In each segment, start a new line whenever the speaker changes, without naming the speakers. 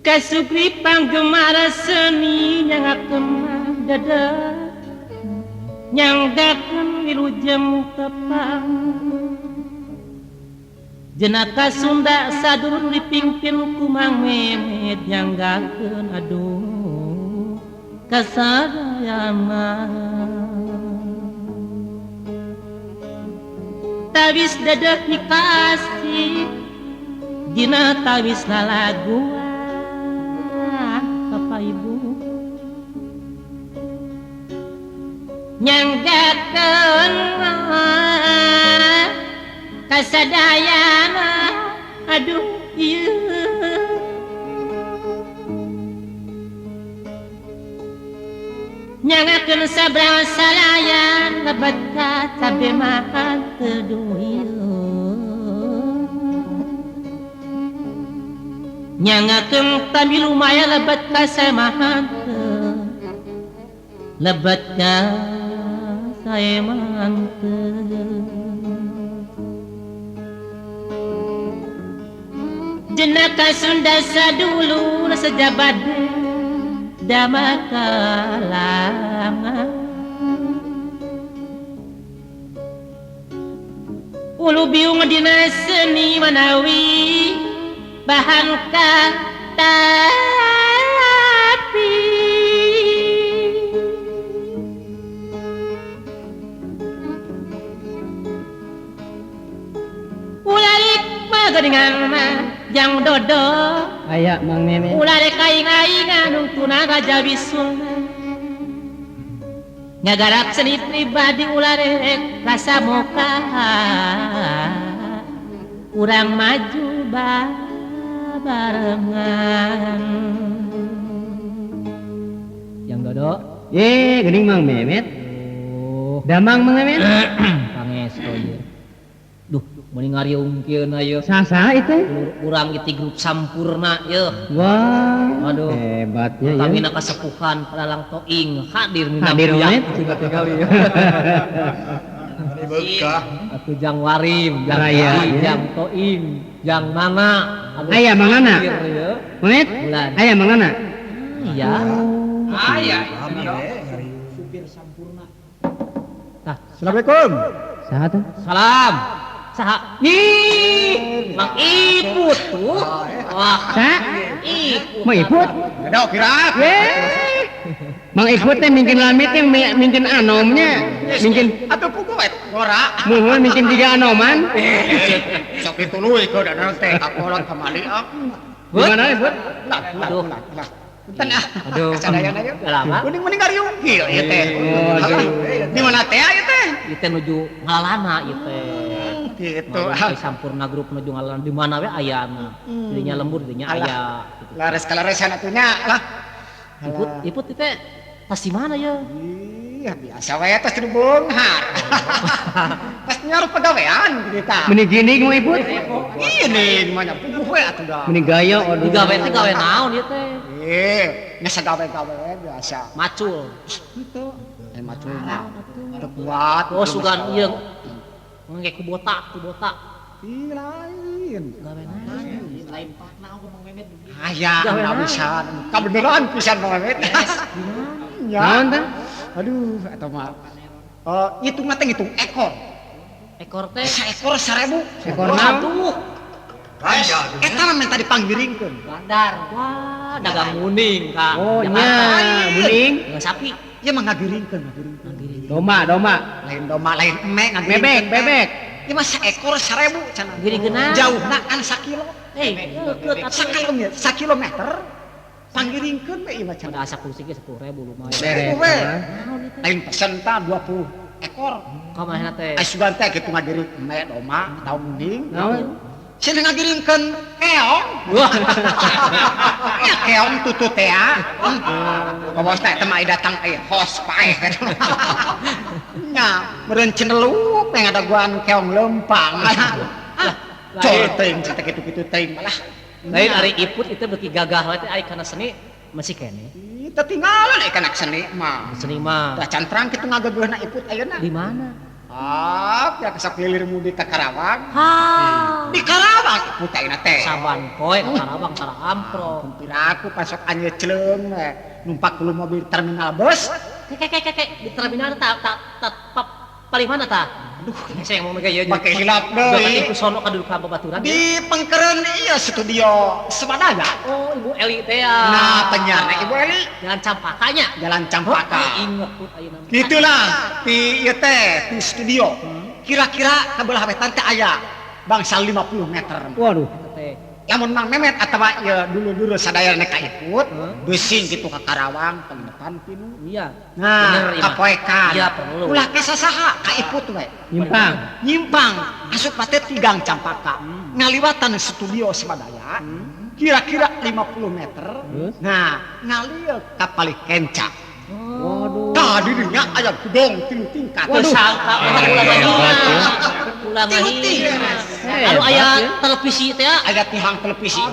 Kasukri panggemar seni nyangakeun dada nyanggakeun wilujeng tepang jenaka Sunda sadulur dipingpin ku Mang Memet nyanggakeun aduh kasadayana tawis dedeh dikasih dina tawis lalaguan Bapak Ibu nyanggakeun kasadayana aduh ieu nyangakeun sabrang salayan lebet ka cabe makan teduh ieu nyangakeun tami lumayan lebet ka semahan teu lebet ka saeman teu jenaka Sunda sadulur sejabat damakalangan ulu biung dina seni manawi bahan katapi ulalik magaringan mah jang dodo
aya Mang Memet
ulah rek aing-aingan nungtuna raja wisuna ngagarap seni pribadi ulah rek rasa moka urang maju barengan jang dodo
ye geuning Mang Memet
oh
damang Mang Memet
pangesto ieu duh meni ngariung kieu na ieu
saha itu
urang ti grup Sampurna ieu.
Wah,
aduh
hebatnya ya.
Kami kasepuhan palalang toing hadir
hadir
minang
sudah tinggal ya.
Bekah
atuh jang warim, jang
raya,
jang toing, jang mana.
Aya Mang Nana. Memet? Aya Mang Nana.
Iya.
Aya.
Supir Sampurna. Tah.
Assalamualaikum.
Saha teh?
Salam. Saha? Ih, Mang Iput tuh. Wah,
Sa?
Iput.
Mang Iput?
Aduh, kira.
Mang Iput teh mingkin lami teh mingkin anomnya, mingkin
atuh pugu we ngora.
Muhun mingkin tiga anoman.
Sok dituluy ke danan teh kakolot kamali ah.
Gimana Iput?
Aduh. Punten ah.
Aduh.
Kasadayana ieu.
Lama.
Mending mending ngariung kieu ieu teh. Di mana teh ieu teh?
Ieu teh nuju ngalana ieu teh.
Gitu.
Sampurna grup nuju ngalana di mana we ayana. Dinya lembur dinya aya.
Lares kalaresan atuh nya lah.
Iput, Iput ieu teh tas di mana ya?
Iya biasa we tas di beunghar. Tas nyaru pagawean kita.
Meni gini mau Iput?
Iya nih gimana puguh we atuh da.
Meni gaya aduh.
Digawe teh gawe naon ieu teh?
Eh, nya sagawe-gawe we biasa.
Macul.
Henteu. Eh macul mah teu kuat.
Oh sugan ieu ngeke kubota, kubota.
Ih lain.
Gawe naon?
Lain partna aku Mang Memet.
Aya, pisan. Kabeneran pisan Mang Memet. Ya.
Naon teh?
Aduh, eta mah. Ngitung teh ngitung ekor.
Ekor teh
saekor 1000.
Ekor naon?
Aduh.
Eta mah minta dipanggiringkeun.
Bandar. Wah, dagang muning ka.
Oh nya, muning.
Dagang sapi.
Ieu mah ngagiringkeun, ngagiringkeun.
Domba, domba.
Lain domba, lain eme ngagiringkeun.
Bebek, bebek.
Ieu mah saekor 1000 cenah.
Giringkeun.
Jauhna kan sakilo.
Eh, deukeut atuh.
Sakilometer. Panggiringkeun we ieu mah cenah.
Pada asa kursi ge 10.000 lumayan.
Beres.
We. Lain pesen tah 20 ekor.
Ka manehna teh?
Ai sugan teh kitu ngagiring eme domba atawa muning.
Naon?
Cenah ngagiringkeun keong.
Wah.
Ya keong tutut teh ah. Kawas teh mah datang ai hos paeh. Nya, meureun ceneluk teh ngadaguan keong leumpang. Cor teuing cenah kitu-kitu teuing malah.
Lain ari Iput itu beuki gagah we teh ari kana seni masih keneh.
Ih, teu tinggalan ai kana seni mah.
Seni mah.
Tah cantrang kitu ngagegeuhna Iput ayeuna.
Di mana?
Ah, pira sok lilir mudik ka Karawang.
Ha.
Di Karawang iput ayeuna teh.
Saban poe ka Karawang tara amprok.
Piraku pasok anjeun celeung we numpak dulu mobil terminal bus.
Kek kek kek di terminal ta ta ta paling mana ta? Aduh, saya ngomong ge ieu.
Make hilap deui.
Ku sono ka dulu ka babaturan.
Di pengkeren ieu studio Swadaya.
Oh, Ibu Eli teh ya.
Nah, penyiarna Ibu Eli.
Jalan Campakanya.
Jalan Campaka.
Oh, inget tuh ayeuna.
Gitulah di ieu teh di studio. Kira-kira ka belah wetan teh aya bangsa 50 meter.
Waduh.
Lamun Mang Memet atawa ieu dulur-dulur sadayana ka ikut, besing kitu ka Karawang penginapan pinu.
Iya.
Nah, kapoekan.
Iya, perlu.
Ulah ka sasaha ka iput we.
Nyimpang.
Nyimpang asup teh ti Gang Campaka. Ngaliwatan studio Swadaya. Kira-kira 50 meter. Nah, ngalir ka Palih Kenca.
Waduh.
Tah dirinya aya gedong 3 tingkat.
Waduh. Sangka urang ulah ngahina. Ulah ngahina. Anu aya televisi teh
aya tihang televisi.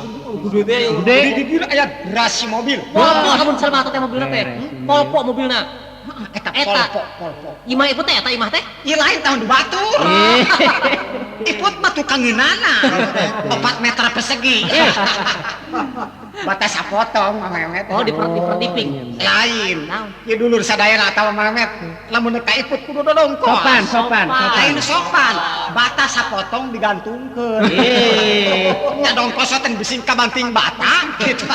Gede.
Di dieu aya garasi mobil.
Polpo lamun salma teh mobilna teh. Polpo mobilna.
Eta polpo, polpo.
Imah iput teh eta imah teh?
Ieu lain tahun di batur. Iput mah tukang ngeunana. 4 meter persegi. Batas sapotong Mang Memet.
Oh, dipertiping.
Lain. Ieu dulur sadayana atawa Mang Memet. Lamun ka iput kudu dodongkon.
Sopan, sopan.
Lain sopan. Batas sapotong digantungkeun. Nya dongkos teh bising kabanting bata gitu.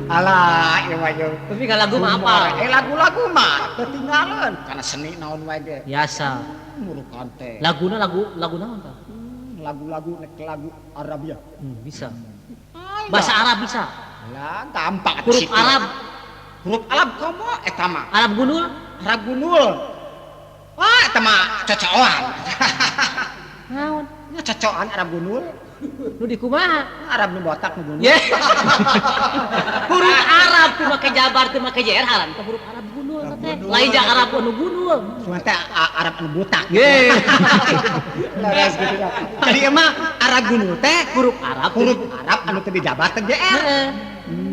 Alah, ieu mah ieu.
Tapi ka lagu mah apa?
Lagu-lagu mah ketinggalan karena seni naon wae ge.
Biasa.
Murukan teh.
Laguna lagu naon tah?
Lagu-lagu nek lagu Arabia.
Bisa. Bahasa Arab bisa.
Lah, gampang
huruf Arab.
Huruf Arab komo eta mah?
Arab gunul?
Arab gunul. Wah, eta mah cocokan.
Naon?
Nya cocokan Arab gunul.
Nu di kumaha?
Arab nu botak nu gunul.
Huruf Arab teu make jabar teu make JR haram teh huruf Arab gunul teh. Lain jeung Arab anu gunul.
Cuma teh Arab anu botak.
Ye.
Laras gitu. Jadi emang Arab gunul teh
huruf Arab.
Huruf Arab anu teu dijabar teh JR.
Heeh.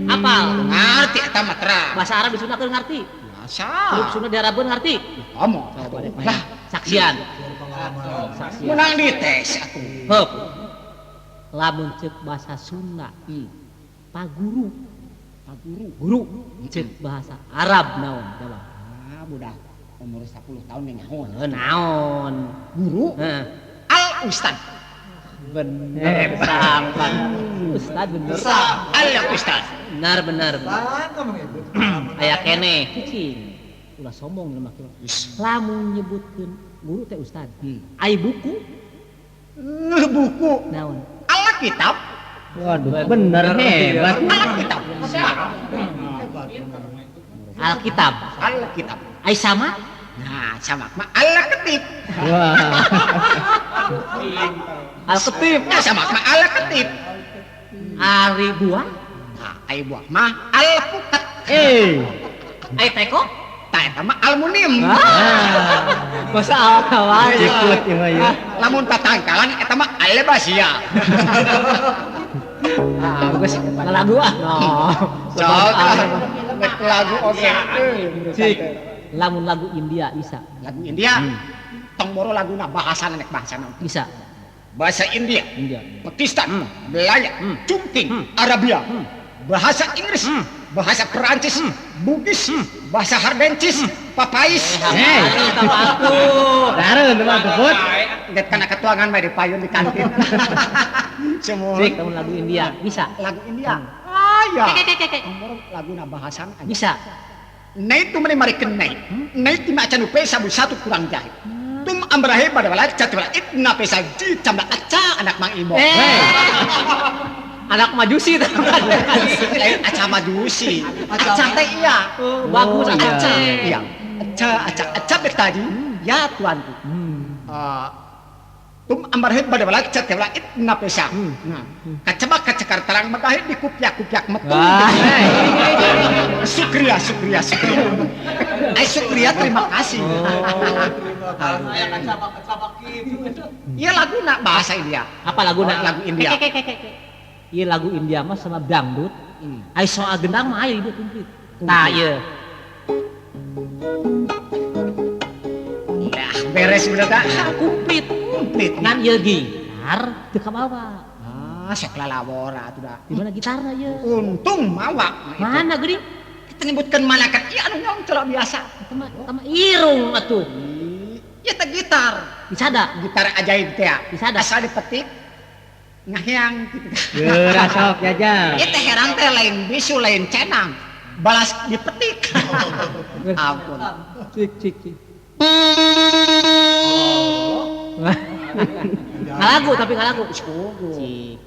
Apal?
Ngarti eta mah terang.
Bahasa Arab di Sunda teu ngarti.
Biasa.
Huruf Sunda di Arabun ngarti.
Komo. Lah,
saksian. Saksian.
Menang dites atuh.
Heup. Lamun ceuk bahasa Sunda, paguru, paguru, guru, ceuk bahasa Arab naon jawab.
Ah, budak umur 10 tahun nih nyaho.
Naon?
Guru?
Heeh.
Al Ustad.
Bener sampan. Ustad bener.
Al Ustad.
Benar benar. Aya keneh cicing. Ulah sombong mah kieu. Lamun nyebutkeun guru teh ustad. Ai buku?
Buku.
Naon?
Alkitab.
Waduh, bener hebat.
Alkitab.
Alkitab.
Alkitab.
Ai sama?
Nah, sama mah Alketip.
Wah.
Alketip.
Nah, sama mah Alketip.
Ari buah?
Nah, ai buah mah alpukat.
Ai teko?
Tah eta mah almunim.
Masa awal
Cikut ieu mah ieu.
Lamun tatangkalan eta mah alebasia.
Ah, geus lagu ah.
Sok nek lagu oge.
Cik. Lamun lagu India bisa.
Lagu India. Tong boro laguna bahasana nek bahasana.
Bisa.
Bahasa India,
India.
Pakistan, Melayu, Cungking, Arabia. Bahasa Inggris, bahasa Perancis, Bugis, bahasa Hardencis, Papais.
Hei. Dareun mah teput.
Nget kana ketuangan mah di payun di kantin. Semua.
Cik, lamun lagu India bisa.
Lagu India. Ah ya.
Kek.
Laguna bahasana
bisa.
Nei tu meni mari kenai. Nei ti macan upe sabu satu kurang jahit. Tum ambrahe pada wala catwala itna pesa ji camba aca anak Mang Imo.
Anak majusi teh.
Lain aca majusi. Aca teh iya.
Oh, bagus aca.
Iya. Aca aca aca betadi ya tuanku. Tum ambarhe pada wala catwala itna pesa. Nah, kacaba kacakar terang magahe di kupiak-kupiak metu. Sukriya, sukriya, sukriya. Ai sukriya terima kasih.
Oh, terima kasih. Aya kacabak-kacabak gitu.
Iya laguna bahasa India.
Apa laguna?
Lagu India.
Iya lagu India mah sama dangdut. Ai soal gendang mah aya ieu komplit. Tah ieu.
Ya. Beres bener tak?
Komplit.
Komplit.
Ngan ieu gitar teu kabawa.
Ah, sok lalawora atuh da.
Di mana gitarna ieu?
Untung mawa.
Mana geuning?
Kita nyebutkeun malaikat ieu anu nyongcolok biasa.
Eta mah irung atuh.
Ieu teh gitar.
Disada.
Gitar ajaib teh.
Disada.
Asal dipetik ngahyang kitu.
Geura sok jajal.
Ieu teh herang teh lain bisu lain cenang. Balas dipetik. Ampun.
Cik cik cik. Ngalagu tapi ngalagu. Cik.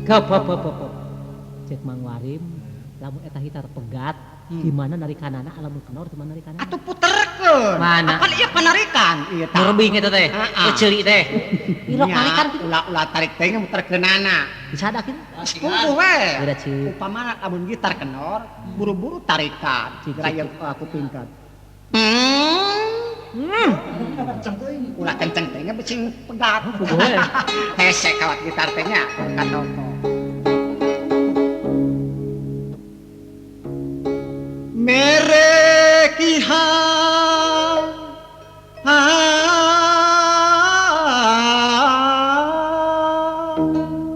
Kop kop kop kop. Cek Mang Warim, lamun eta gitar pegat, gimana narikanana lamun kenor gimana narikanana?
Atuh puterkeun.
Mana?
Apan ieu panarikan ieu tah.
Murbing eta teh. Keceuli teh. Ilok narikan kitu.
Ulah-ulah tarik teh muterkeunana.
Disada kitu.
Sepuluh we.
Geura cik.
Upamana lamun gitar kenor, buru-buru tarikan. Geura ieu kupingkeun. Ulah kenceng teh nya beucing pegat. Hese kawat gitar teh nya ka toko. Mere kiha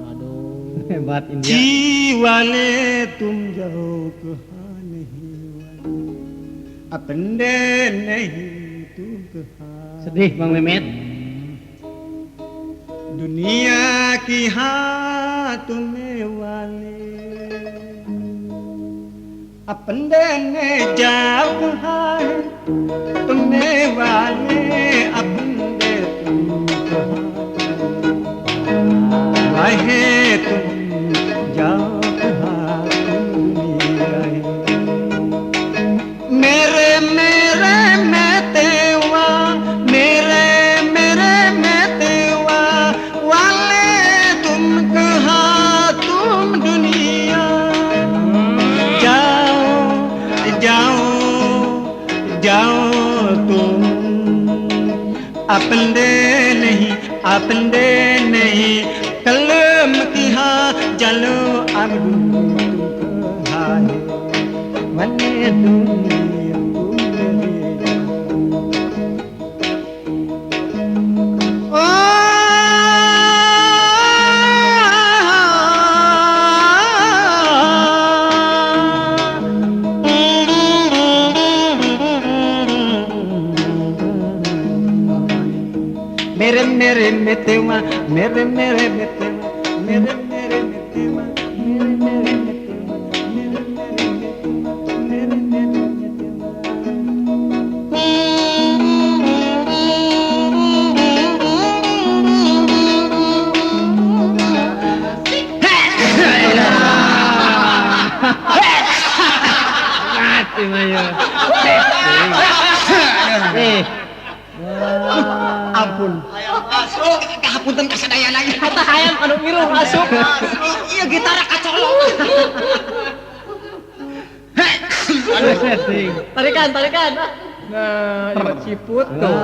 aduh hebat India
jiwane tum jauh kaha nahi apne nahi tum kaha
sedih Bang Memet
dunia ki ha tumhe wale अपने ने जाओ कहाँ तुम्हें वाले अपने तुम कहाँ रहे तुम जाओ कहाँ तुम रहे मेरे मेरे मैं तेवा मेरे मेरे मैं तेवा वाले तुम कहाँ तुम दुनिया जाओ जाओ तुम अपने नहीं कलम की हाँ चलो अब तुम कहाँ है वने दुनिया तुम मेरे ओ मेरे मेरे मेतेवा मेरे मेरे मेतेवा मेरे मेरे मेतेवा मेरे मेरे मेतेवा मेरे मेरे मेतेवा मेरे मेरे मेतेवा
Mati mah ya.
Ampun. Masuk. Kahapunten kasadayana.
Eta hayam anu ngiruh asup.
Ieu gitar kacolok.
Tarikan, tarikan. Nah, ieu ciput tuh.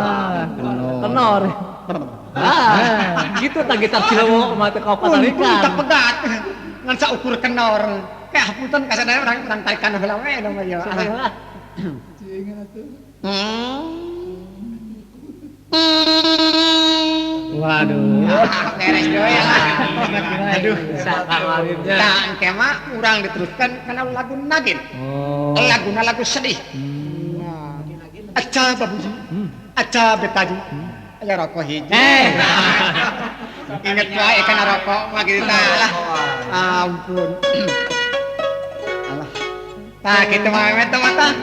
Tenor. Ah, gitu tah gitar Cilewo mah teh kaopat tarikan.
Untung teu pegat. Ngan saukur kenor. Kahapunten kasadayana urang tarikan heula we dong ieu.
Cing atuh.
Waduh.
Beres deui lah. Aduh,
sakalawimnya.
Tah engke mah urang diteruskan kana lagu nagin.
Oh.
Laguna lagu sedih. Nah. Aca babuji. Aca betaji. Aya rokok hiji. Inget wae kana rokok mah kitu tah lah. Ampun. Alah. Tah kitu mah Memet mah tah.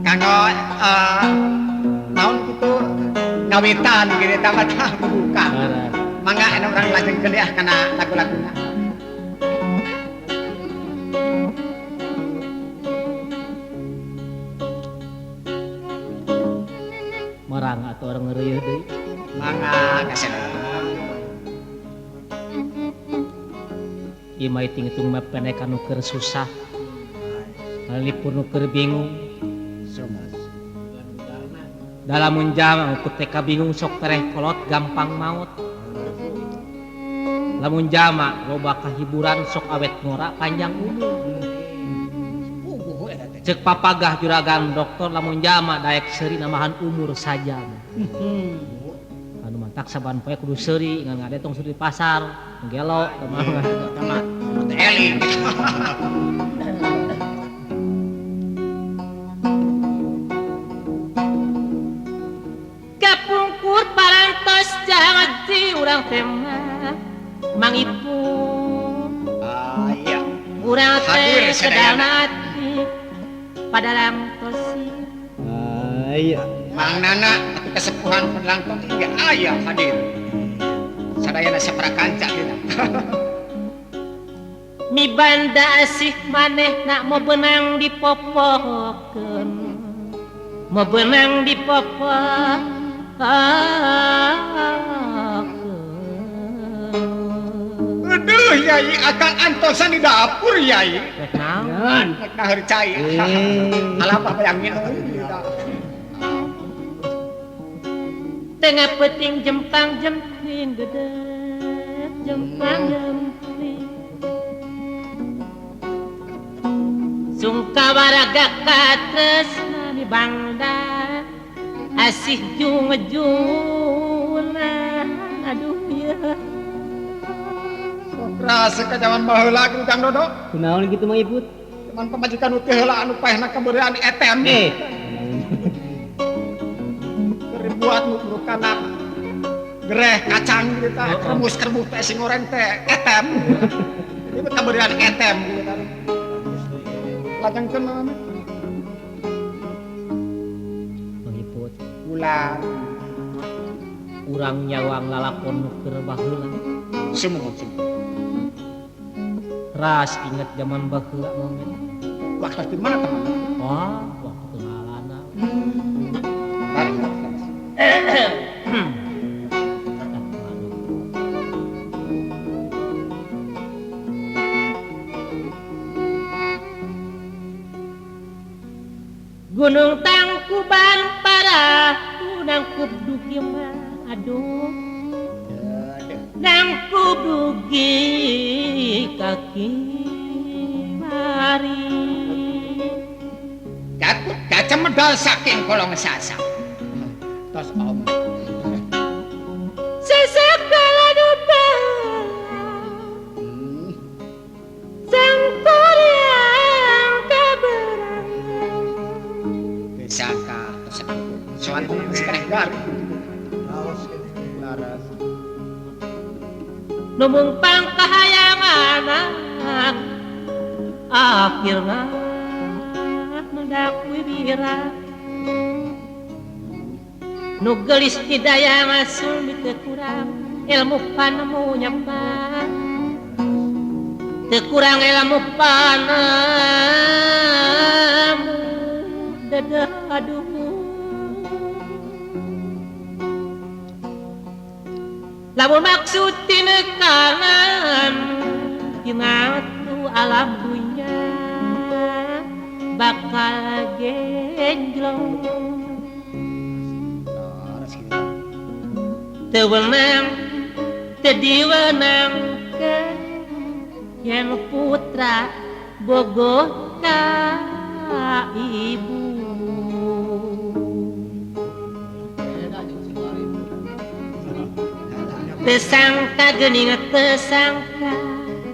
Kanggo naon kitu ngawitan gitu tah mah tah buka. Mangga anu urang lajengkeun deui ah kana lagu-laguna.
Merang atuh orang ngeureuy deui.
Mangga kasih.
Ieu mah hitung-hitung mah pendek anu keur susah. Ngalipur nu keur bingung. Dalam jam aku TK bingung sok tereh kolot gampang maut. Lamun jalma loba kahiburan sok awet ngora panjang umur. Cek papagah juragan dokter lamun jalma daek seuri namahan umur sajam. Anu mantak saban poe kudu seuri ngan ngade tong seuri di pasar gelo mah.
Teh eling.
Kapungkur parantos jangan urang teh mah Mang Iput.
Ah iya.
Urang teh sedana ati padalam tosi.
Ah iya.
Mang Nana kesepuhan penlangkong iya aya hadir. Sadayana saprakanca dina.
Mi banda asih maneh nak mau benang dipopokeun. Mau benang dipopokeun.
Aduh yai akang antosan di dapur yai.
Rek naon?
Rek naheur cai. Alah apa bayangnya.
Tengah peting jempang jempling gedek jempang jempling. Sungkawaraga katresna mi bangda asih jung-jungan aduh ya.
Rasa ka zaman baheula kitu Kang Dodo.
Kunaon kitu Mang Iput?
Cuman pamajikan nu teu heula anu paehna kabeureuan etem. Ribuat nu kana gereh kacang kitu tah, kremus-kremus teh sing goreng teh etem. Ieu kabeureuan etem kitu tah. Lajengkeun mah.
Mang Iput.
Ulah
urang nyawang lalakon nu keur baheula.
Sumuhun sumuhun.
Ras inget zaman baheula momen.
Waktu di mana teman?
Wah, waktu kenalana. Gunung Tangkuban Parahu nangkup dugi mah aduh. Nangkup dugi kaki mari.
Kaca medal saking kolong sasa. Tos om.
Sesakala dupa. Sangkuriang kaberang.
Sangka soal sekarang garing. Laras.
Numung pangkahayangan akhirna mendak wibira. Nu geulis hidayah ngasum teu kurang ilmu panemu nyapa. Teu kurang ilmu panemu dedeh aduh. Lamun maksud tinekanan tina tu alam dunya bakal genjlong. Teu wenang teu diwenangkeun yen putra bogoh ka ibu. Tesangka geuning tesangka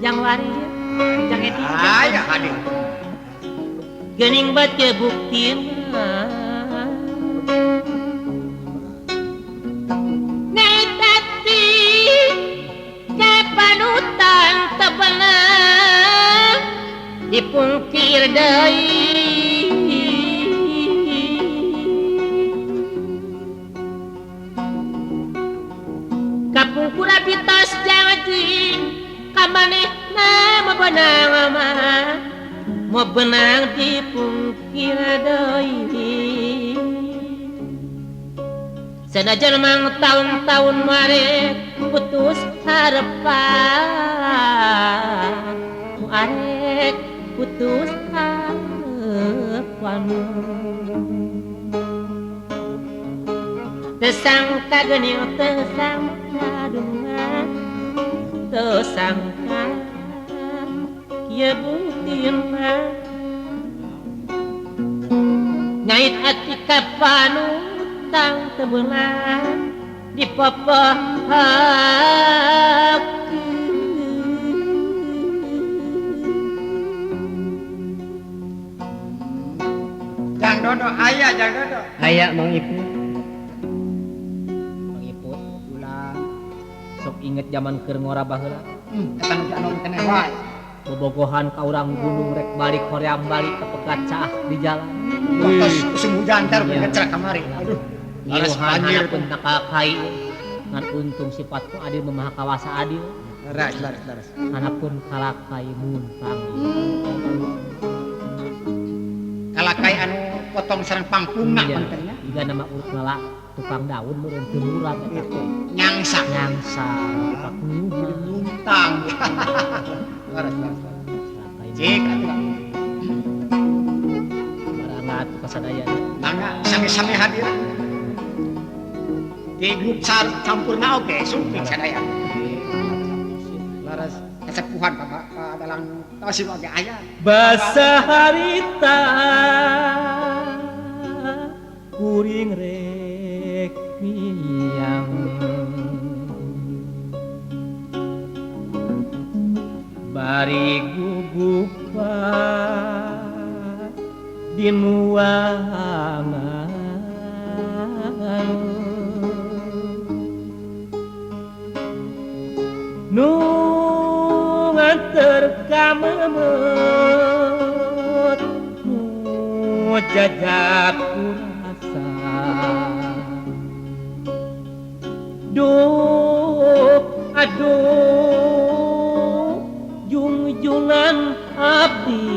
jang wari jang edi
aya hadir
geuning baca buktina ngetati kapanutan tebenang dipungkir deui. Kapungkur abi tos janji ka manehna mebenang mah mebenang dipungkir deui. Sanajan mang taun-taun marek putus harapan, arek putus harapan. Tesangka geuning tesangka dungan, Teu sangka kieu buktina ngait ati ka panutang teu meunang dipopohakeun.
Jang Dodo aya, Jang Dodo.
Aya Mang Iput.
Mang Iput
ulah
sok inget zaman keur ngora baheula.
Eta nu anom keneh wae.
Bobogohan ka urang gunung rek balik hoream balik ka pegat caah di jalan.
Tos usum hujan teh ngecerak kamari. Aduh.
Laras banjir pun kai ngan untung sifatku adil memaha kawasa adil.
Laras laras laras.
Hanapun kalakai muntang.
Kalakai anu potong sareng pangpungna penternya.
Juga nama urut ngala tukang daun meureun teu murah eta teh.
Nyangsa.
Nyangsa
muntang. Laras laras. Cik atuh.
Barang atuh kasadayana.
Mangga sami-sami hadir. Di grup campurna oge sumping sadaya. Laras kasepuhan Bapak dalang Tasim oge aya.
Basa harita kuring rek miang bari gugupan di nuangan nu nganter ka memeut nu jajak kurasa duh aduh jungjungan abdi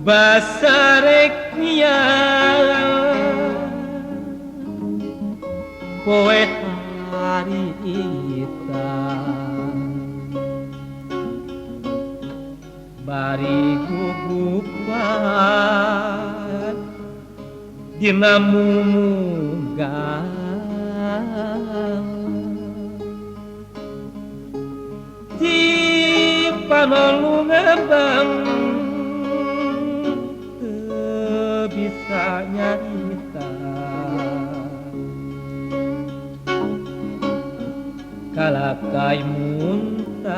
basarek miang poe harita bari gugupan dina mumugang di panolu ngembang teu bisa nyarita kalakai muntah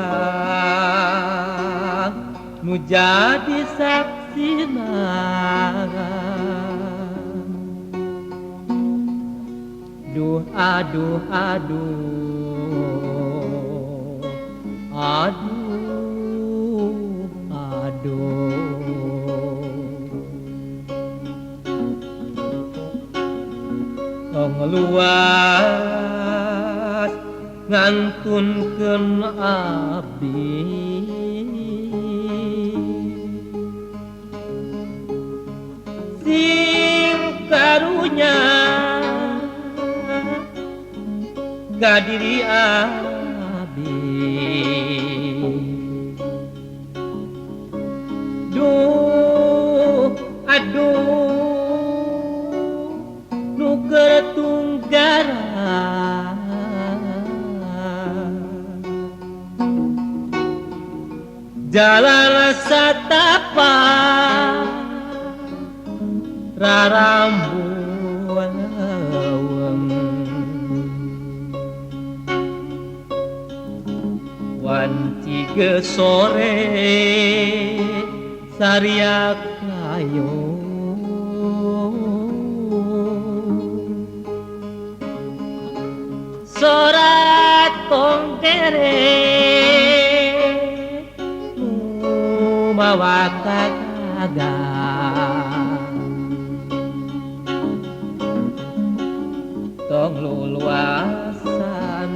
nu jadi saksina duh aduh aduh aduh aduh tong luas ngantunkeun abdi sing karunya ka diri abdi duh aduh nu keur tunggara jalan satapa rarambuan leuweung wanci geus sore sariak layo sorat tong dere mawa kagaga tong luluasan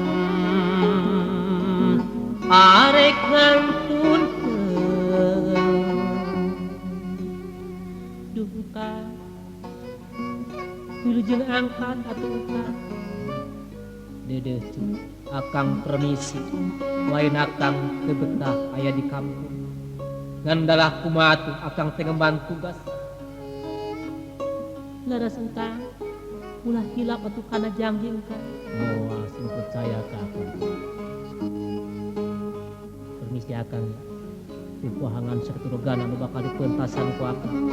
arek ngantunkeun duka wilujeng angkat atuh ka dedeh akang permisi lain akang teu betah aya di kampung ngandalah kumaha atuh akang teh ngemban tugas. Leres engkang Ulah hilap atuh kana janji Kang. Moal sing percaya ka akang. Permisi akang ya. Pupuhangan sakitu regana anu bakal dipentasan ku akang.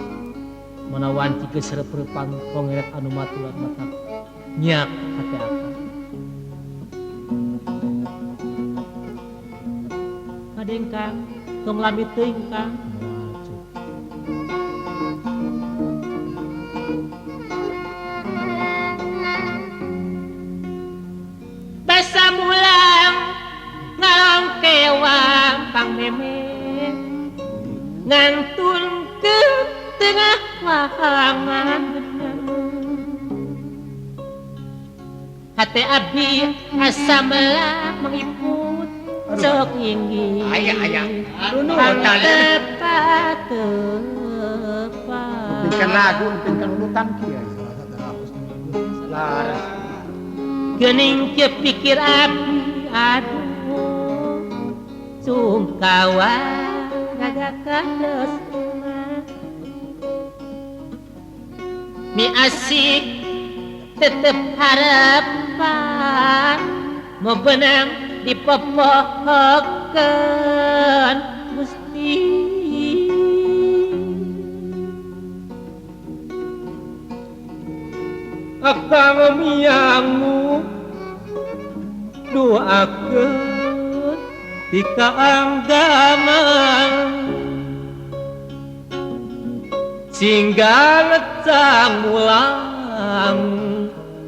Mana wanci geus reup-reupan pongeret anu maturan matak nyak hate akang. Kadeng Kang, tong lami teuing Kang. Moal cuk. Basa mulang ngalongkewang Kang Memet ngantun ke tengah wahangan hate abdi asa melak mengiput sok inggi
Aya aya.
tepat tepat
Pingkan lagu, pingkan urutan kieu. Laras.
Gening ke pikir abdi aduh sungkawa gagakados mi asik tetep harapan mau benang dipopohokeun Gusti Akang miangmu doakeun ti kaanggaman singga lecang mulang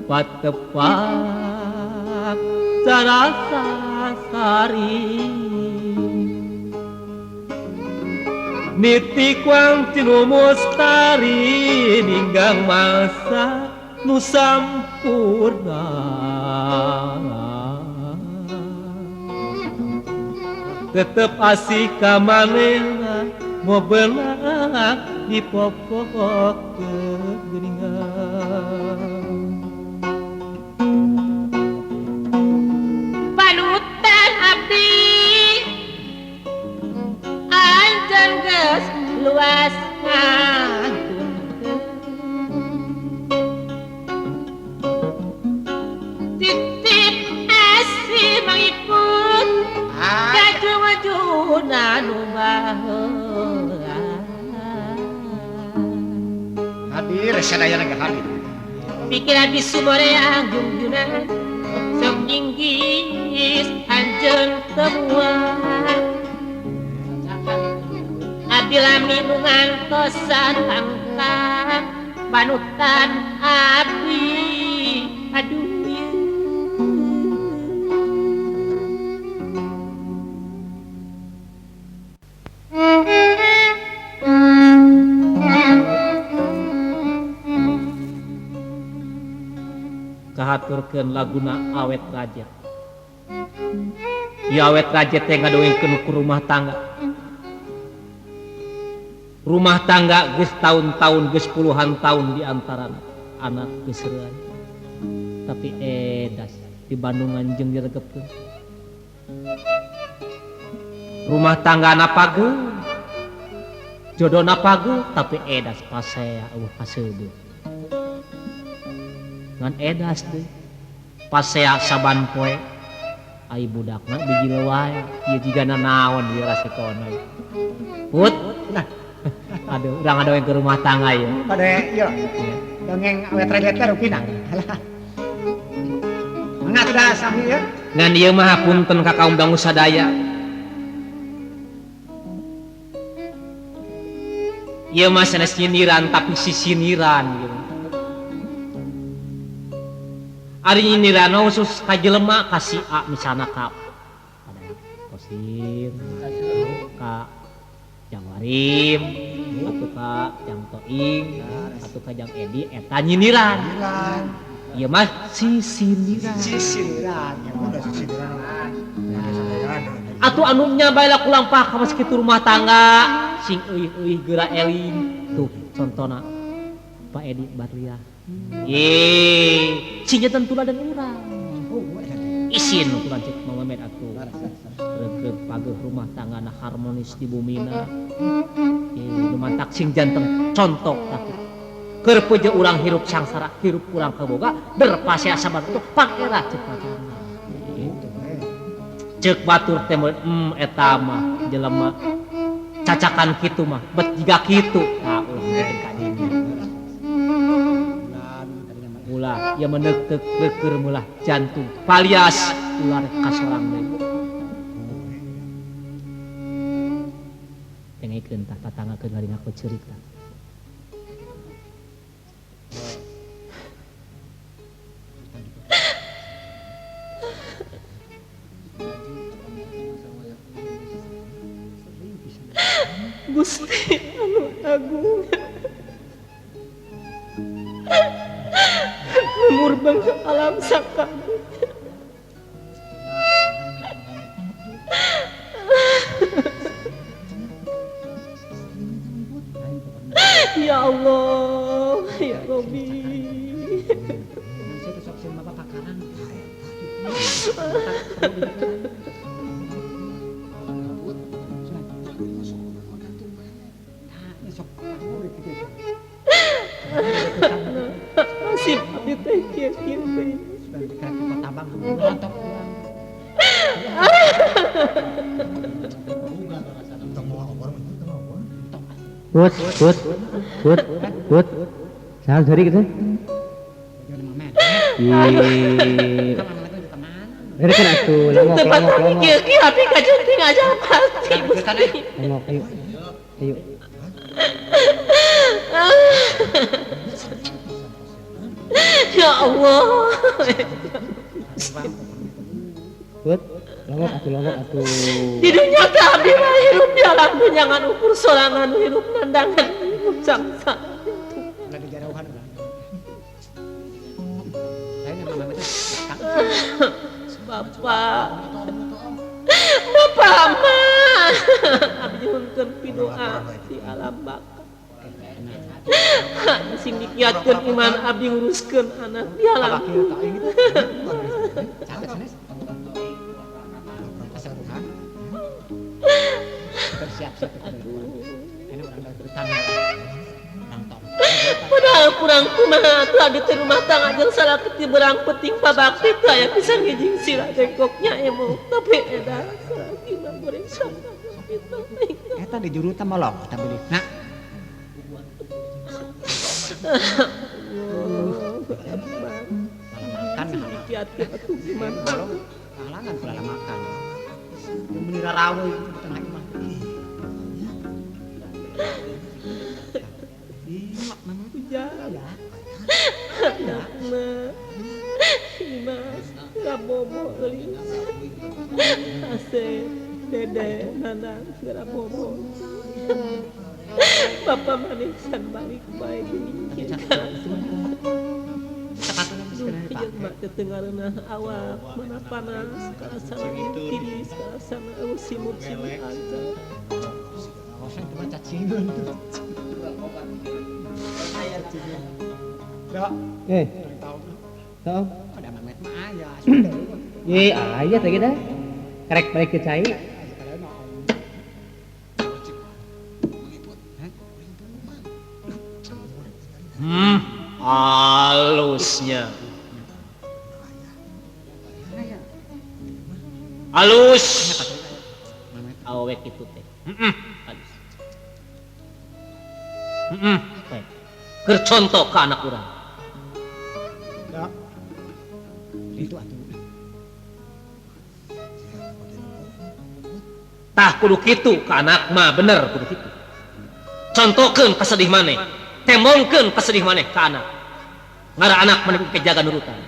patepak sarasa sari niti kuang tinu mustari ninggang masa nu sampurna tetep asih ka manehna mo beunang dipopohokeun geuningan panutan abdi anjeun geus luas ngantunkeun titip asih mangiput kajumajuna nu baheula
Hadir sadayana ge hadir.
Pikiran di sumoreang jungjunan sok inggis anjeun temuan abdi lami nu ngantosan pangkang panutan abdi aduh kahaturkeun laguna awet raja. Ieu awet raja teh ngadongengkeun ku rumah tangga. Rumah tangga geus tahun-tahun geus puluhan tahun di antarana anak geus reuan. Tapi edas di Bandungan jeung diregepkeun. Rumah tangga na paguh, jodona paguh, tapi edas pasea eueuh kaseudeuh. Ngan edas teh pasea saban poe ai budakna biji wae ieu jigana naon ieu rasikona put
nah
aduh urang ada yang ke rumah tangga ieu
pada ieu dongeng awet raja teh rupina mangga sudah sami ieu
ngan ieu mah punten ka kaum dangu sadaya ieu mah sanes nyindiran tapi sisiniran gitu. Ari nyindiran khusus ka jelema ka si A misalna ka Kosim ka Jang Warim atau ka Jang Toing atau ka Jang Edi eta nyindiran. Ieu mah sisindiran.
Sisindiran.
Atuh anu nya bae lah kulampah ka kitu rumah tangga sing euih-euih geura eling. Tuh contona Pak Edi Barliah. Ye, sing janten tuladan urang. Isin nu kurang cek Mang Memet atuh. Regreg pageuh rumah tanggana harmonis di bumina. Ye, nu mantak sing janten contoh tah. Keur peje urang hirup sangsara, hirup kurang kaboga, berpasea sabar tuh pangera cek batur. Cek batur teh eta mah jelema cacakan kitu mah bet jiga kitu. Tah ulah mungkin ka dinya. Ulah ieu meneuk keur mulah jantung palias ular kasorang deui. Dengekeun tah tatanggakeun ngaringakeun cerita.
Gusti anu agung murbeng alam sakabeh. Ya Allah, ya Robi. Nasib abdi teh kieu kieu teh.
Put, put, put, put. Sahal jari gitu. Ih. Dari kan atuh, longok, longok, longok.
Kieu kieu abdi kajenting aja pasti.
Longok, ayo. Ayo.
Ya Allah.
Put, longok atuh, longok atuh.
Di dunia teh abdi mah hirup di alam tunjangan ukur sorangan hirup nandangan hirup sangsara. Bapak, Bapak mah abdi nyuhunkeun pidoa di alam baka. Sing dikiatkeun iman abdi nguruskeun anak di alam. Padahal kurang kumaha atuh abdi teh rumah tangga jeung salaki berang penting pabakti teh aya pisan ngijing sila jengkoknya emo tapi edan salaki mah goreng sama
eta di juru teh molong eta beli nah makan
atuh gimana
halangan pula makan meni rarawe di tengah imah.
Anak Imas Rabobo Elis Asep Dede Nanang Rabobo Bapak manisan balik baik tetenggarana awak mana panas karasana tiris karasana simut simut aja.
Eh, tahu? Ye, ayah tadi dah. Karek balik ke cai.
Halusnya. Halus. Awek itu teh. Halus. Keur contoh ke anak urang.
Ya. Itu atuh.
Tah kudu kitu ka anak mah bener kudu kitu. Contohkeun kasedih maneh, temongkeun kasedih maneh ka anak. Ngara anak maneh kejaga nurutan.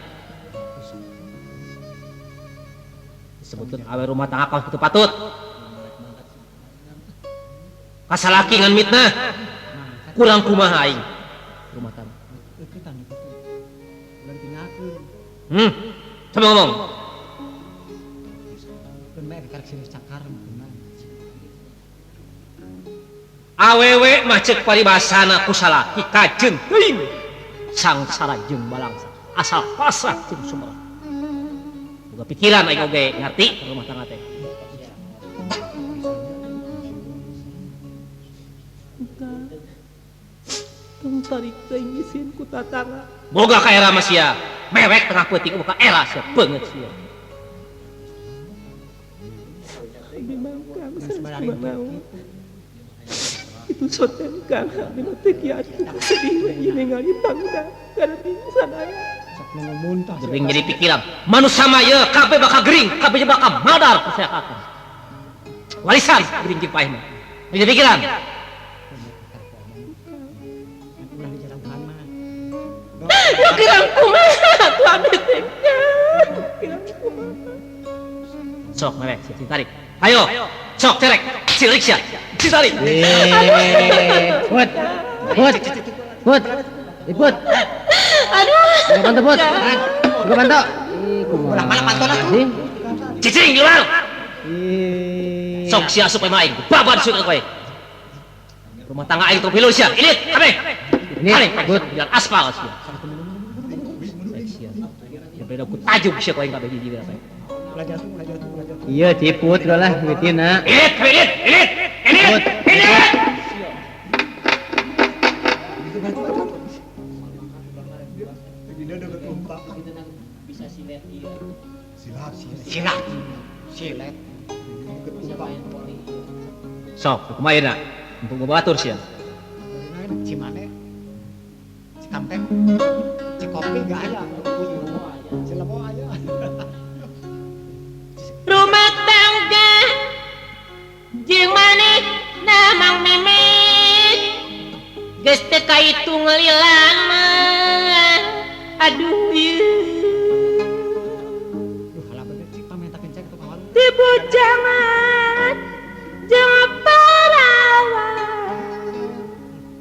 Disebutkeun awe rumah tangga kaos kitu patut. Kasalaki ngan mitnah. Kurang kumaha aing rumah tangga. Coba ngomong. Awewe mah ceuk paribasana ku salaki kajeun teuing sangsara jeung balangsa asal pasrah jeung sumerah. Boga pikiran aing oge ngarti rumah tangga teh.
Tong Tarik teh ngisin ku tatangga.
Boga ka era mah sia. Mewek tengah peuting boga era sia beungeut sia.
Abi mangkang sanes kumaha. Itu soten Kang abi mah teu kiat sedih we ieu ningali pangda gareuting sadaya.
Gering jadi pikiran. Manusia mah ieu kabeh bakal gering, kabeh bakal madar percaya ka akang. Warisan gering jeung paeh mah. Jadi pikiran.
Ya kirang kumaha tuh abi teh. Kirang kumaha.
Sok mewek sia tarik. Ayo, sok cerek, cilik sia. Citarik.
Put. Put. Put. Iput.
Aduh.
Gua bantu, Put. Gua bantu. Ih, kumaha.
Ulah malah pantona tuh.
Cicing di luar.
Ih.
Sok sia asup aing. Baban sia kowe. Rumah tangga aing tong pilu sia. Ilit kabeh.
Ini,
Balik,
Put.
jalan aspal sia. Baik sia. Ya beda ku tajuk sia kowe kabeh hiji kabeh.
Iya, Ciput lah mitina.
Ilit, ilit, ilit, ilit, ilit.
Bisa silet ieu.
Silat. Silet.
Bisa main voli.
Sok, kumaha ayeuna? Mumpung batur sia.
Cimane. Cikampek. Cikopi gak aya. Cilebo aya.
Rumah tangga jeung maneh na Mang Memet geus teu kaitung lila mah. Aduh ieu.
Duh, halah bener cik pamentakeun cek tukang warung.
Di bujangan jeung parawan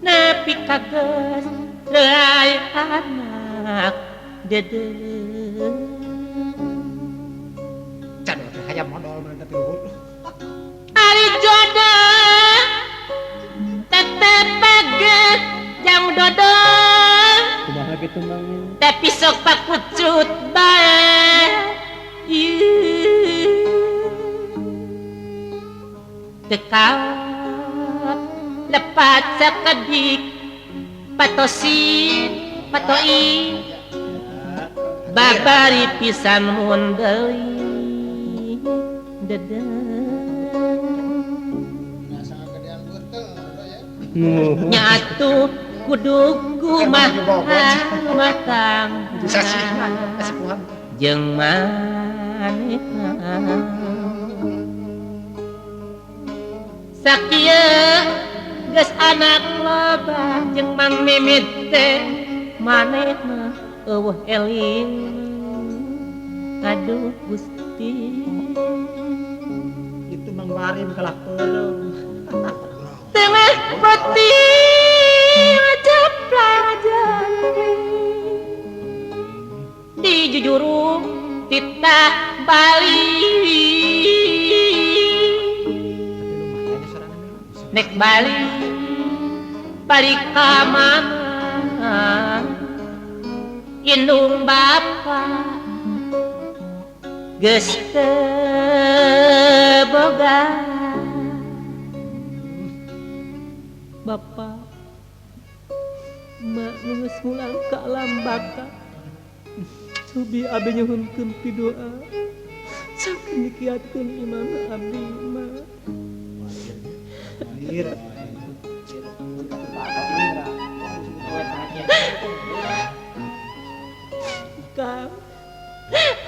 nepi ka geus reuay anak dede.
Can teh hayam modal meureun tapi luhur.
Ari jodoh tetep paget jang dodol
Kumaha kitu Mang?
tapi sok pakucut bae. Ieu dekat lepat sakedik patosin patoin babari pisan mun deui dedeh. Nyatu kudu kumaha rumah tangga jeung manehna sakieu geus anak loba jeung Mang Mimit teh manehna eueuh eling. Aduh Gusti
itu Mang Warim kalah peureum.
Tengah peuting ceplang jangkrik di jujurung titah bali nek bali balik ka mana indung bapa geus teu boga. Bapak mak geus mulang ka alam baka subi abdi nyuhunkeun pidoa saking dikiatkeun imam abdi mah. Kang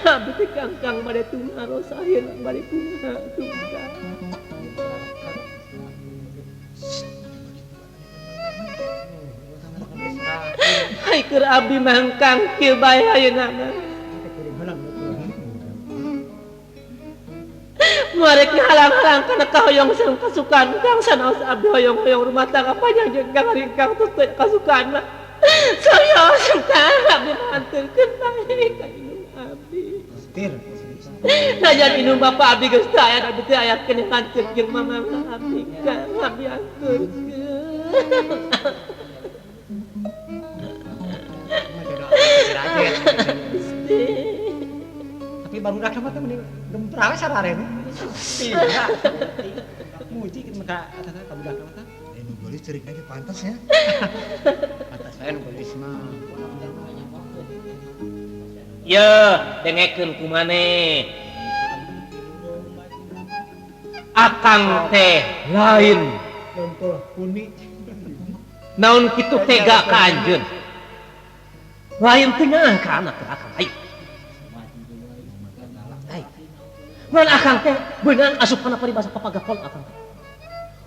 abdi teh kangkang bade tumaros ayeuna bade kumaha tuh Kang. Hai keur abdi mangkang kieu bae ayeuna mah. Muarek ngahalang-halang kana kahoyong sareng kasukan Kang sanaos abdi hoyong-hoyong rumah tangga panjang jeung Kang ari Kang teu kasukan mah. Serius Kang abdi mah anterkeun bae ka indung abdi. Najan indung bapa abdi geus teu aya abdi teh aya keneh lanceuk jeung mamang abdi Kang abdi anterkeun.
Tapi baru dah mah teh mending gemprang sararene. Iya. Muji kitu mah ka eta ka budak mah teh.
Geulis ceurik lagi pantas ya.
Pantas lain geulis mah.
Ye, dengekeun ku maneh. Akang teh lain.
Contoh kuni.
Naon kitu tega ka anjeun? Lain teu nyaah ka anak teh akang aing. Ngan akang teh beunang asup kana paribasa papagakon akang teh.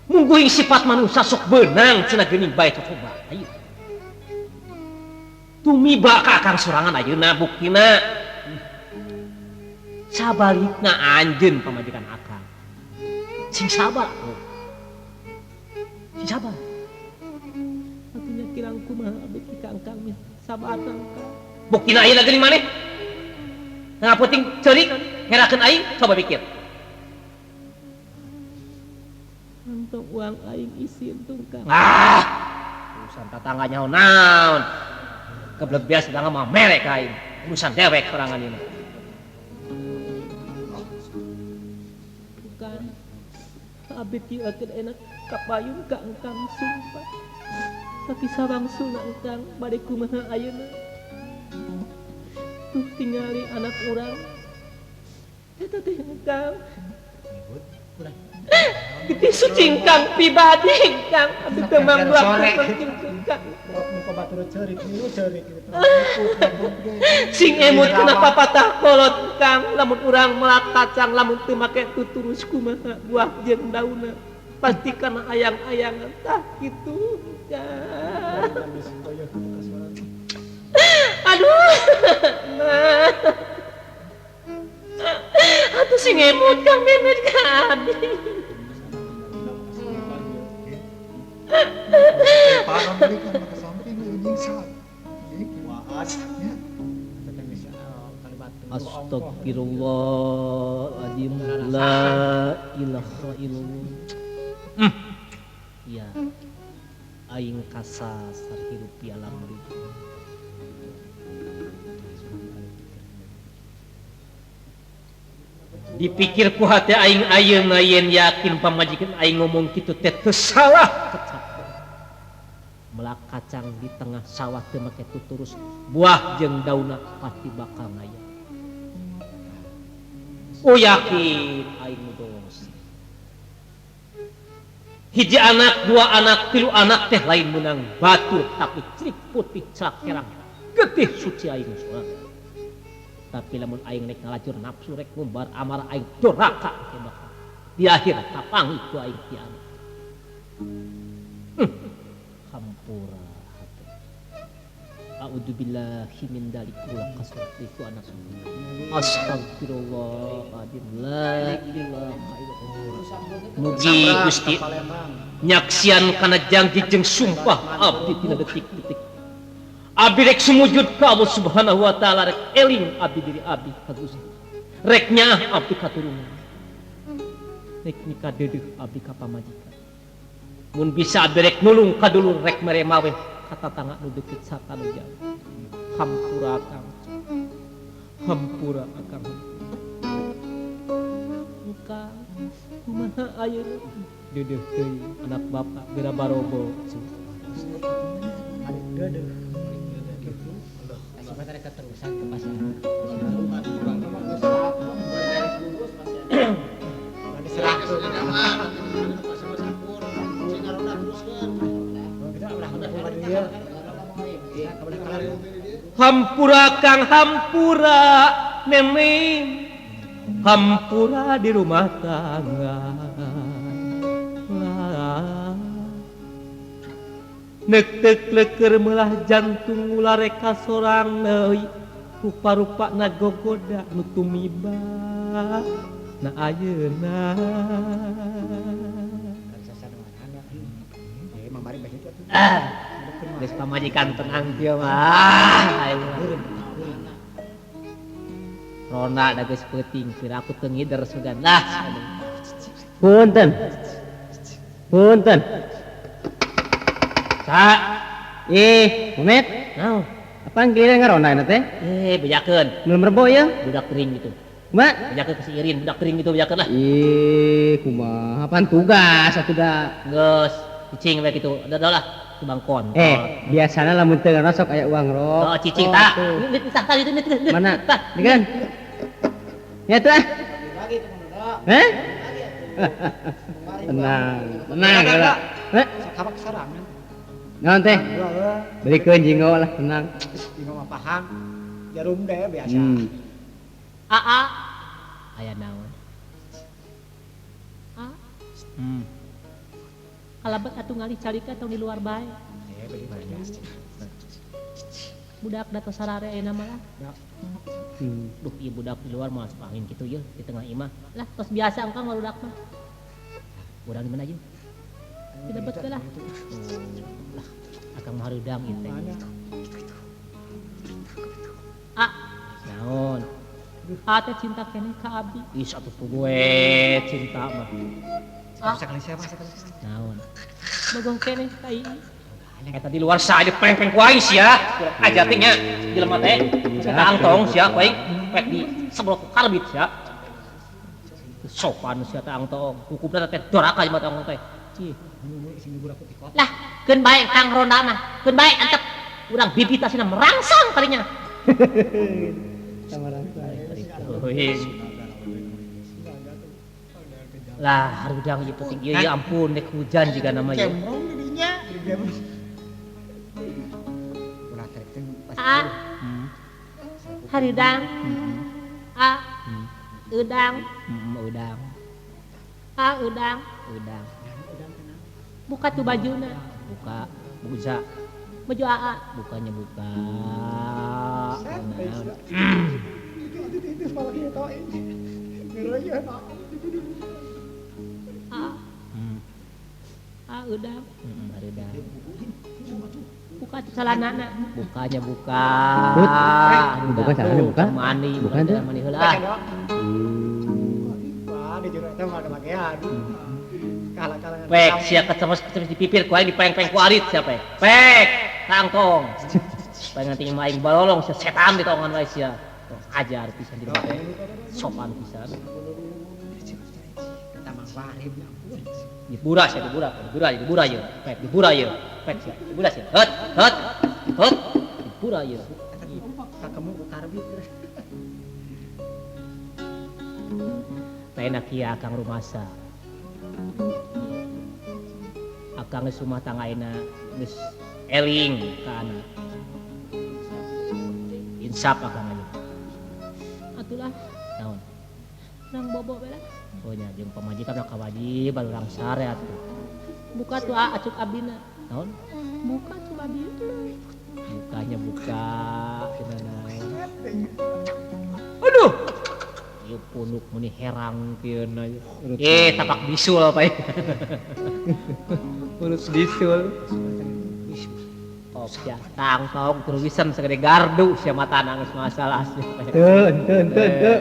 Mungguing sifat manusia sok beunang cenah geuning bae cocoba. Ayo. Tumiba ka akang sorangan ayeuna buktina. Sabalikna anjeun pamajikan akang. Sing sabar atuh. Sing sabar. Atunya kirang kumaha abdi ka akang mah sabar akang. Buktina ayeuna geuning maneh. Nah penting ceurik ngerakeun aing coba pikir. Untuk uang aing isin tungkang. Ah, urusan tetangga nyaho naon. Kebelet biasa tetangga mah merek aing. Urusan dewek sorangan ini. Bukan. Abdi kieu enak kapayun ka engkang sumpah. Tapi sawangsuna engkang bade kumaha ayeuna. Tuh tingali anak urang. Eta teh engkang. Getih suci engkang pribadi engkang. Abdi teu manglakukeun engkang. Sing emut kana papatah kolot engkang, lamun urang melak kacang lamun teu make tuturus kumaha buah jeung daunna. Pasti kana ayang-ayangan tah kitu engkang. Aduh. Nah. Atuh sing emut Kang Memet ka abdi. Astagfirullahaladzim, la ilaha illallah. Ya, aing kasasar hirup di alam dunia. Dipikir ku hati aing ayeuna yen yakin pamajikan aing ngomong kitu teh teu salah kecap. Melak kacang di tengah sawah teu make tuturus buah jeung daunna pasti bakal ngaya. Oh yakin aing dosa. Hiji anak, dua anak, tilu anak teh lain menang batur tapi cerik putih celak herang getih suci aing sorangan. Tapi lamun aing rek ngalacur nafsu rek ngumbar amarah aing doraka ke bakal. Di akhir kapanggih ku aing ti anak. Hampura hati. A'udzubillahi min dzalik ulah kasrati ku anak. Astagfirullahaladzim, la ilaha illallah. Mugi Gusti nyaksian kana janji jeung sumpah abdi tina detik-detik. Abdi rek sumujud ka Allah Subhanahu wa taala, rek eling abdi diri abdi ka Gusti. Rek nyaah abdi katurunan. Rek nikah deudeuh abdi ka pamajikan. Mun bisa abdi rek nulung ka dulur rek mere maweh ka tatangga nu deukeut sarta nu jauh. Hampura akang. Hampura akang. Muka kumaha ayeuna deudeuh teuing anak bapak geura barobo.
Deudeuh. Keterusan ke pasar.
Hampura kang hampura memeng hampura di rumah tangga. Nek leker melah jantung ular reka sorang deui rupa-rupa na gogoda nu tumiba na ayeuna. Geus pamajikan tenang kieu mah. Rona da geus peuting kira aku teu ngider sugan lah.
Punten. Punten.
Sa.
Memet.
Naon?
Apaan giliran ngarona eta teh?
Bejakeun.
Belum rebo ya?
Budak kering gitu.
Kumaha?
Bejakeun ke si Irin, budak kering gitu bejakeun lah.
Ih, kumaha? Apaan tugas atuh da?
Geus. Cicing we kitu. Ada lah di bangkon.
Biasana lamun teu sok aya uang rok.
Oh, cicing tah. Tah tah itu.
Mana? Digeun. Ya tuh. Heh? Tenang, tenang heula. Heh?
Sakabak sarangan.
Naon teh? Belikeun jinggo lah, tenang.
Jinggo mah paham. Jarum deh biasa.
Aa. Aya naon? A. Kalabet atuh ngalih calika tong di luar bae. Budak da tos sarare ayeuna mah lah. Duh, ieu budak di luar moal asup angin kitu yeuh di tengah imah. Lah tos biasa engkang barudak mah. Urang di mana ieu? Dilebet we lah. Lah, akang mah hareudang ieu teh. Ah, naon? A teh cinta keneh ka abdi. Ih, atuh gue cinta mah.
Sekali siapa sekali.
Naon? Bogong keneh ka ieu. Eta di luar saja peng-peng ku aing sia. Aja teh nya jelema teh. Eta angtong sia ku aing pek di seblok ku karbit sia. Sopan sia teh angtong. Hukumna teh doraka jelema teh angtong teh. Cih. Lah, keun bae kang ronda mah. Keun bae antep urang bibit asina merangsang kalinya. Lah, harudang ieu penting ieu ya ampun nek hujan jiga nama ieu.
Cemrong didinya,
A. Haridang. A. Udang.
Udang.
A. Udang.
Udang.
Buka tuh bajuna.
Buka, buka.
Baju AA.
Bukannya buka.
A. A. Udang.
Haridang.
Buka tuh celanana.
Bukanya buka.
Buka celana buka.
Mandi,
bukan tuh.
Mandi heula.
Wah, di jero eta mah ada bagian. Kalah-kalah.
Pek sia kecemes-kecemes di pipir ku aing dipeng-peng ku arit sia pek. Pek, tangtong. Pek nanti mah aing balolong sia setan di tongan wae sia. Ajar pisan di teh. Sopan pisan.
Eta mah warib ya ampun.
Dibura sia dibura, dibura, dibura ieu. Pek dibura ieu. Pek sia, dibura sia. Hot, hot. Hot. Dibura ieu.
Kakemu ku karbit.
Teh enak ieu akang rumasa. Akang geus rumah tangga ayeuna geus eling ka anak. Insaf akang ayeuna.
Atulah.
Naon?
Urang bobo bae lah.
Oh nya jeung pamajikan mah kawajib urang sare atuh.
Buka tuh A acuk abdina.
Naon?
Buka tuh abdina.
Bukanya buka cenah naon. Aduh. Ieu punuk meuni herang kieu na. Tapak bisul apa ieu. Urut bisul. Oh, ya tangtong terusan segede gardu sia matana geus masalah sia.
Teu, teu, teu, teu.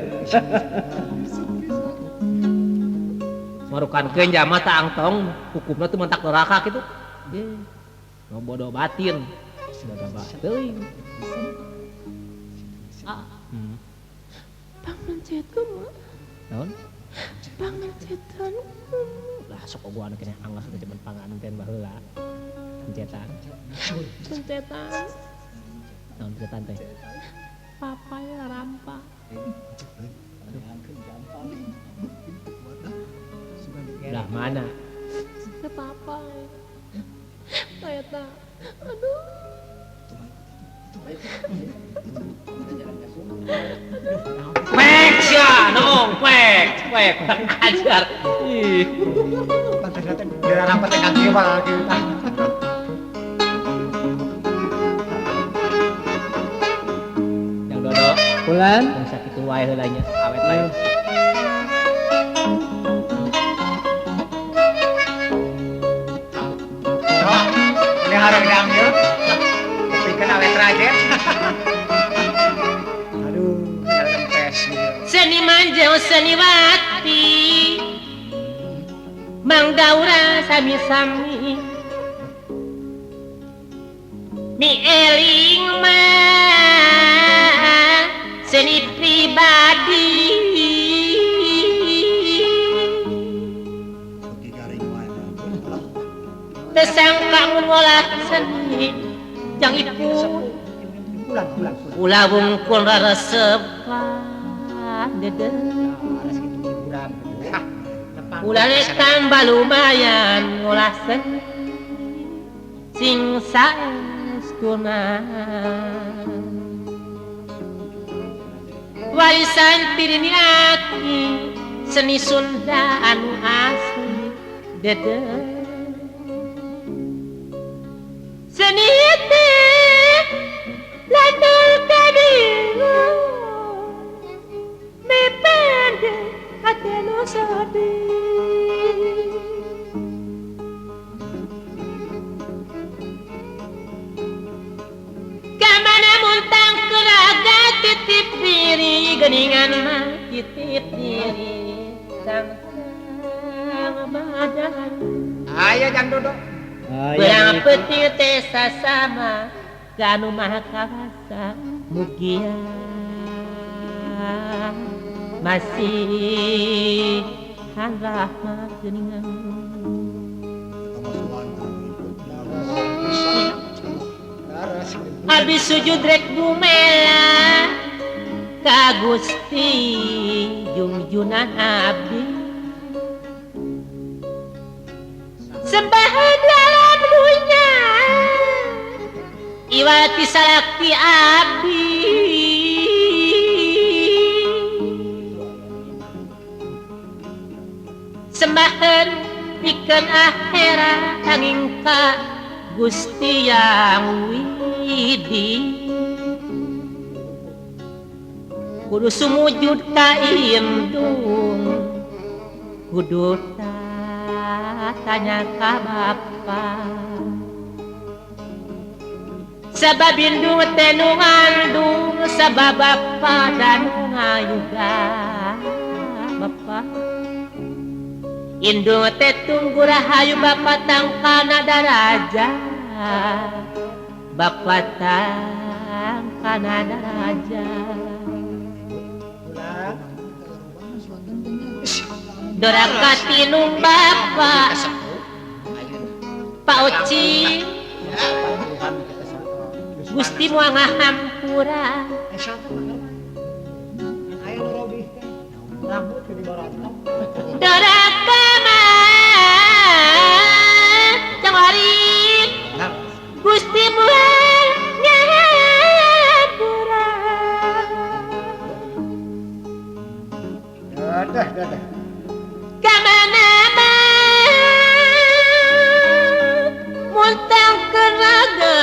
Marukankeun jalma tangtong hukumna teh mentak neraka kitu. Ye. Nu bodoh batin. Bodoh teuing.
Ah. Pangancetkeun mah.
Naon?
Pangancetan.
Lah sok ogohan keneh anggas teh cuman panganten baheula. Pencetan.
Pencetan.
Naon pencetan teh?
Papaya rampa.
Lah mana?
Ke papai. Eta. Aduh.
Pek sia, noong pek, pek ajar. Ih.
Pantes teh dirampa teh kaki mah kieu tah.
Yang dodo
Bulan
tong sakitu wae heula nya, awet wae.
Sok, ini hareudang ieu. Pikeun awet rajet. Aduh, tinggal kempes ieu.
Seniman jeung seniwati Mang Daura sami-sami Mi eling mah seni pribadi Teu
Jang Iput ulah wungkul raresepan dede ulah rek tambah lumayan ngolah seni sing saestuna warisan pirini aki seni Sunda anu asli dede seni teh latul kabingung mepende hate nu sedih kamana muntang keraga titip diri geningan mah titip diri sang badan.
Ayo jang duduk.
Berang petir teh sasama kanu maha kawasa mugia masih rahmat geningan. Habis sujud rek bumela ka Gusti jungjunan abdi sembahan dalam dunya iwati salakti abdi sembahan pikeun akhirat angin ka Gusti yang widi kudu sumujud ka indung kudu tanya ka bapa sabab indung teh nu ngandung sabab bapa dan ngayuga bapa indung teh tunggu rahayu bapa tangkana daraja bapa tangkana daraja doraka tinung bapa Pak Oci Gusti moal ngahampura doraka mah jang warin Gusti moal ngahampura.
Dadah dadah.
Kamana muntang keraga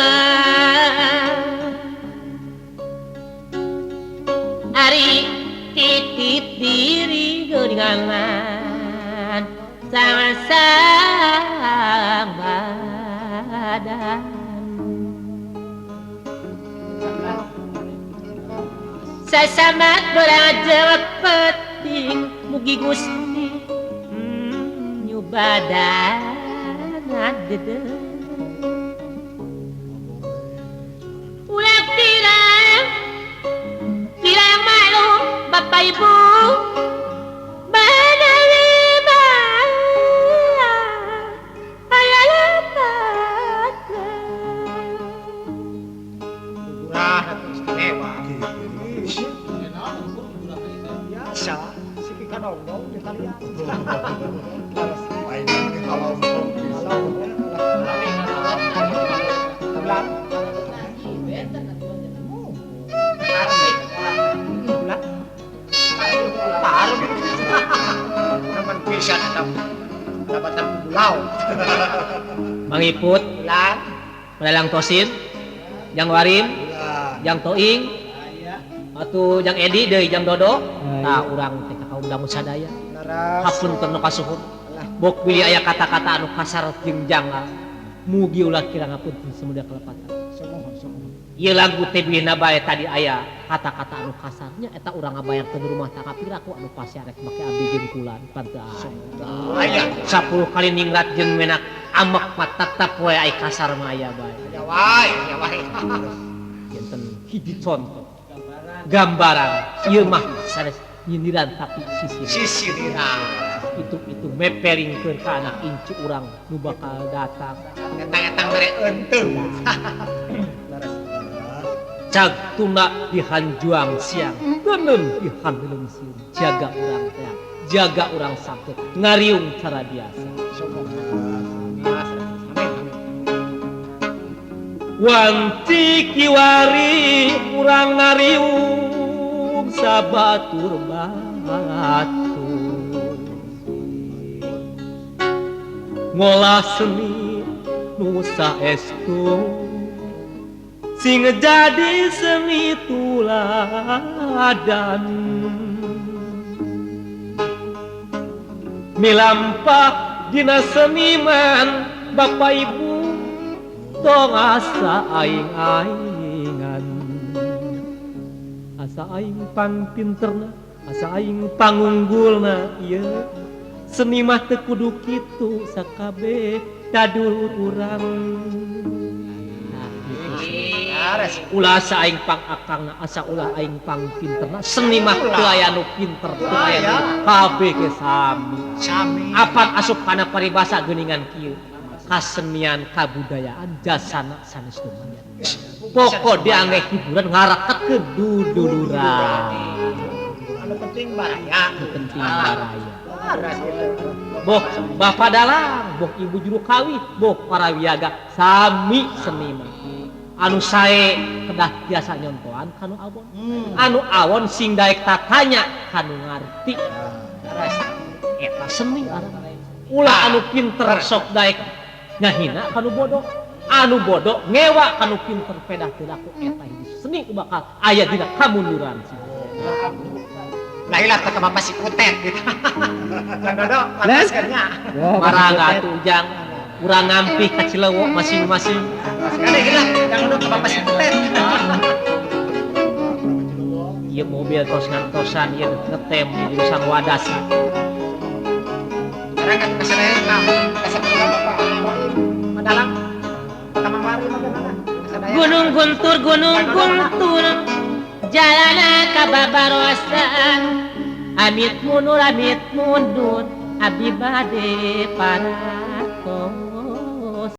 ari titip diri geuningan sang badan sasamat beraja peting mugi Gusti badan dede ulah pirang pirang malu bapak ibu banawi
murah atau istimewa biasa si kadong di talian.
Mang Iput, Melelang Tosin, Jang Warim, Jang Toing, atuh Jang Edi deui Jang Dodo, tah urang teh ka kaum dangu sadaya. Hapunten nu kasuhun. Bok bilih aya kata-kata anu kasar jeung janggal. Mugi ulah kira ngapunten semudah kelepatan. Ieu lagu teh bilihna bae tadi aya kata-kata anu kasarnya eta urang ngabayangkeun rumah tangga piraku anu pasti arek make abdi jeung kulan pan teu aya. 10 kali ningrat jeung menak amek mah tetep we ai kasar mah aya bae.
Aya wae, aya wae.
Janten hiji contoh gambaran ieu mah sanes nyindiran tapi sisiriran. Itu meperingkeun ka anak incu urang nu bakal datang.
Etang-etang mere eunteung.
Cag tuna dihanjuang siang, tenun dihandelung siung. Jaga urang teh, jaga urang sakit, ngariung cara biasa. Wanci kiwari urang ngariung sabatur batu. Ngolah seni nu saestu sing jadi seni tuladan. Milampah dina seniman bapak ibu tong asa aing-aingan. Asa aing pangpinterna, asa aing pangunggulna ieu. Seni mah teu kudu kitu sakabeh dadulur urang. Ulah asa aing pang akangna, asa ulah aing pang pinterna. Seni mah teu aya nu pinter, teu aya nu kabeh ge sami. Apan asup kana paribasa geuningan kieu. Kasenian kabudayaan jasana sanes lumayan. Pokok diange hiburan ngaraketkeun duduluran.
Anu penting baraya,
anu penting baraya. Boh bapak dalang, boh ibu juru kawih, boh para wiyaga sami seniman. Anu sae kedah biasa nyontohan kanu awon. Anu awon sing daek tatanya kanu ngarti. Eta seni aran. Ulah anu pinter sok daek ngahina kanu bodoh, anu bodoh ngewa kanu pinter pedah teu laku. Eta hiji seni bakal aya dina kamunduran.
Lah ilah kata bapak si kutet gitu. Kang Dodo, pantaskeunnya.
Marangga atuh Ujang, urang ngampih ka Cilewok masing-masing.
Kade geura, Kang Dodo ka bapak si kutet.
Ieu mobil tos ngantosan ieu ngetem di jurusan Wadas.
Marangga ka sadaya ka kasapura bapak Madalang. Ka Mang Wari bagaimana?
Gunung Guntur, Gunung Guntur, jalana ka babarosan. Amit mundur, amit mundur, abdi bade paras.